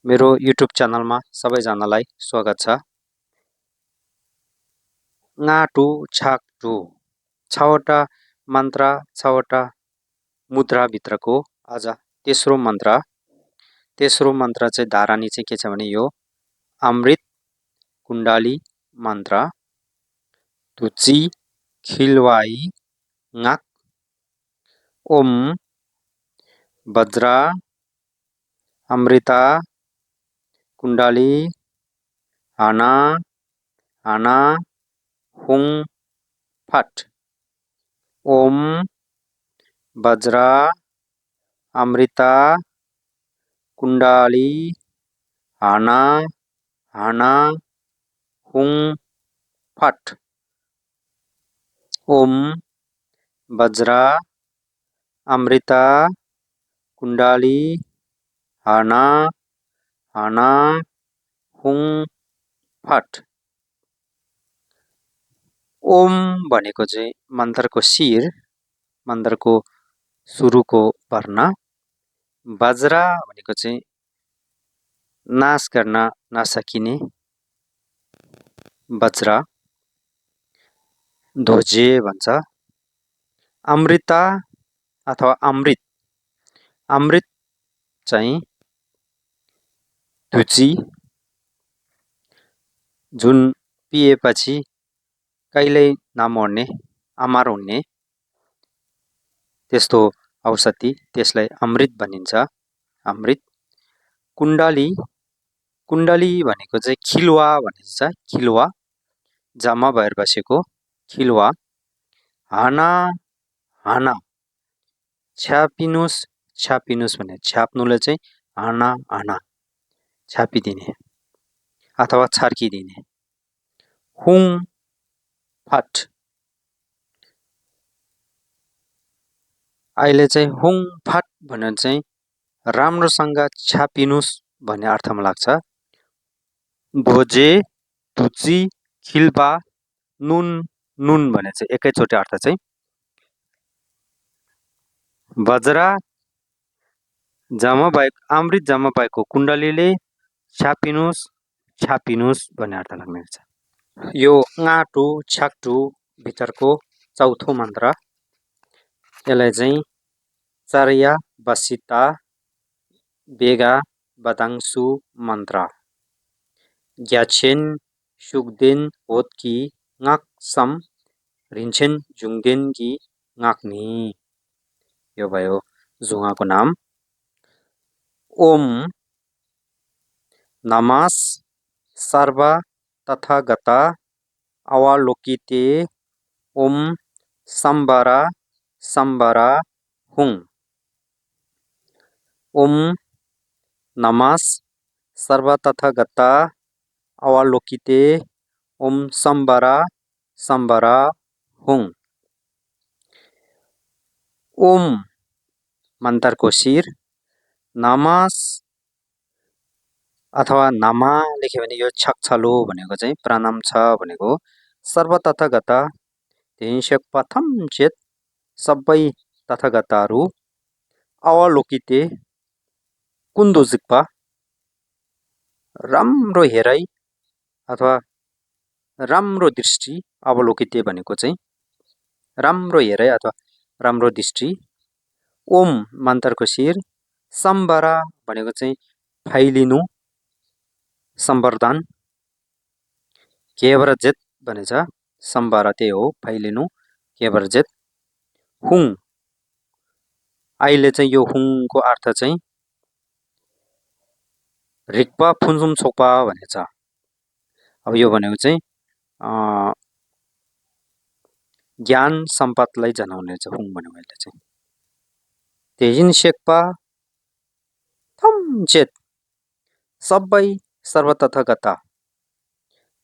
मेरो युट्युब च्यानलमा सबैजनालाई स्वागत छ। ङाटु छाक्टु 6वटा मन्त्र 6वटा मुद्राभित्रको आज तेस्रो मन्त्र चाहिँ धारानी चाहिँ के छ भने यो अमृत कुण्डली मन्त्र तुची खिलवाई ङाक ओम वज्र अमृता कुण्डली हाना हाना हुङ फट ओम वज्र अमृता कुण्डली हाना हाना हुङ फट ओम वज्र अमृता कुण्डली हाना हाना हुङ फट। ओम भनेको चाहिँ मन्त्रको शिर, मन्त्रको सुरुको वर्ण। वज्र भनेको चाहिँ नाश गर्न नसकिने वज्र, ध्वजे भन्छ। अमृता अथवा अमृत, अमृत चाहिँ तुची, जुन पिएपछि कहिल्यै नमर्ने अमर हुने त्यस्तो औषधि, त्यसलाई अमृत भनिन्छ। अमृत। कुण्डली, कुण्डली भनेको चाहिँ खिलुवा भनिन्छ। खिलुवा, जम्मा भएर बसेको खिलुवा। हाना हाना, छ्यापिनुस् छ्यापिनुस् भने छ्याप्नुले चाहिँ हाना हाना छ्यापिदिने अथवा छर्किदिने। हुङ फट, अहिले चाहिँ हुङ फट भनेर चाहिँ राम्रोसँग छ्यापिनुस् भन्ने अर्थमा लाग्छ। ध्वजे तुची खिल्पा नुन, नुन भने चाहिँ एकैचोटि अर्थ चाहिँ वज्र जम्मा भएको, अमृत जम्मा भएको कुण्डलीले छ्यापिनुस् छ्यापिनुस् भन्ने अर्थ लाग्ने छ। यो ङाटु छ्याक्टु भित्रको चौथो मन्त्र। यसलाई चाहिँ चर्या बसिता बेगा बदाङसु मन्त्र ग्याछेन सुक्देन होतकी ङाक सम रिन्छेन जुङदेन की ङाक्नी। यो भयो जुङाको नाम। ओम नमः सर्व तथागता अवलोकिते ओम सम्बरा सम्बरा हुङ। ओम नमः सर्व तथागता अवलोकिते ओम सम्बरा सम्बरा हुङ। ओम मन्त्रको शिर, नमः अथवा नमा लेख्यो भने यो छक्छलो भनेको चाहिँ प्रणाम छ भनेको। सर्व तथागता त्यहीँ प्रथम चेत सबै तथागताहरू अवलोकिते कुन्दो जिक्पा राम्रो हेराइ अथवा राम्रो दृष्टि। अवलोकिते भनेको चाहिँ राम्रो हेराइ अथवा राम्रो दृष्टि। ओम मन्त्रको शिर, सम्बरा भनेको चाहिँ फैलिनु सम्वर्धन, केवरजेत भनेछ सम्बरा त्यही हो फैलिनु केवरजेत। हुङ, अहिले चाहिँ यो हुङको अर्थ चाहिँ रिक्पा फुन्सुम छोपा भनेछ। अब यो भनेको चाहिँ ज्ञान सम्पदलाई जनाउने छ हुङ भनेको चाहिँ। तेजिन शेक्पा थमचेत सबै सर्वतथागता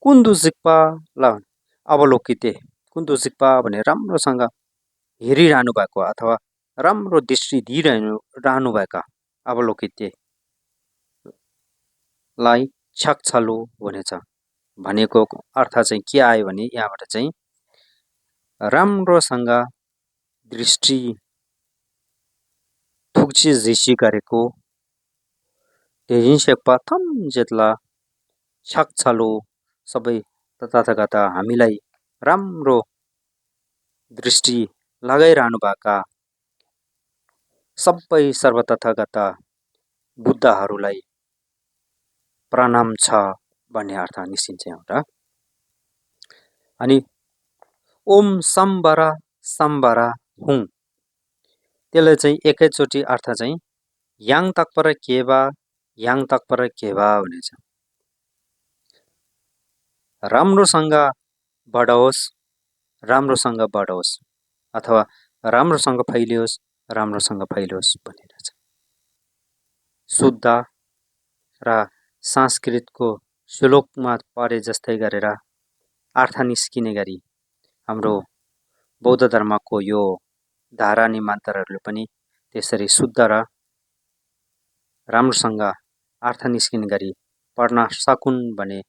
कुन्दु जिक्पा ल अवलोकिते। कुन्दु जिक्पा भने राम्रोसँग हेरिरहनु भएको अथवा राम्रो दृष्टि दिइरहनु भएका अवलोकिते लाई छक्छलो भनेछ। भनेको अर्थ चाहिँ के आयो भने यहाँबाट चाहिँ राम्रोसँग दृष्टि थुक्ची झिसी गरेको तेजिन शेर्पा थम जेतला छाकछालो सबै तथागत हामीलाई राम्रो दृष्टि लगाइरहनुभएका सबै सर्वतथागत बुद्धहरूलाई प्रणाम छ भन्ने अर्थ निस्किन्छ एउटा। अनि ओम सम्बरा सम्बरा हुँ, त्यसले चाहिँ एकैचोटि अर्थ चाहिँ याङ तकपर केबा भन्ने छ। राम्रोसँग बढोस्, राम्रोसँग बढोस्, अथवा राम्रोसँग फैलियोस्, राम्रोसँग फैलियोस् भनेर छ। शुद्ध र संस्कृतको श्लोकमा पढे जस्तै गरेर अर्थ निस्किने गरी हाम्रो बौद्ध धर्मको यो धारा निमन्त्रहरूले पनि त्यसरी शुद्ध र राम्रोसँग अर्थ निस्किने गरी पढ्न सकुन् भन्ने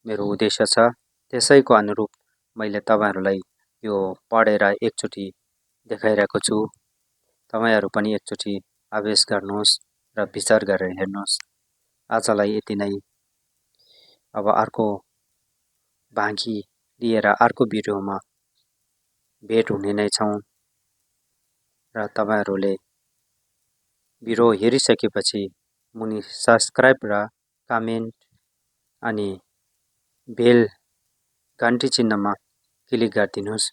मेरो उद्देश्य छ। त्यसैको अनुरूप मैले तपाईहरुलाई यो पढेर एकचोटि देखाइरहेको छु। तपाईहरु पनि एकचोटि अभ्यास गर्नुहोस् र विचार गरेर हेर्नुहोस्। आजलाई यति नै। अब अर्को बाँकी लिएर अर्को भिडियोमा भेट हुने नै छौं र तपाईहरुले भिडियो हेरिसकेपछि मुनि सब्स्क्राइब र कमेन्ट अनि बेल घण्टी चिन्हमा क्लिक गरिदिनुहोस्।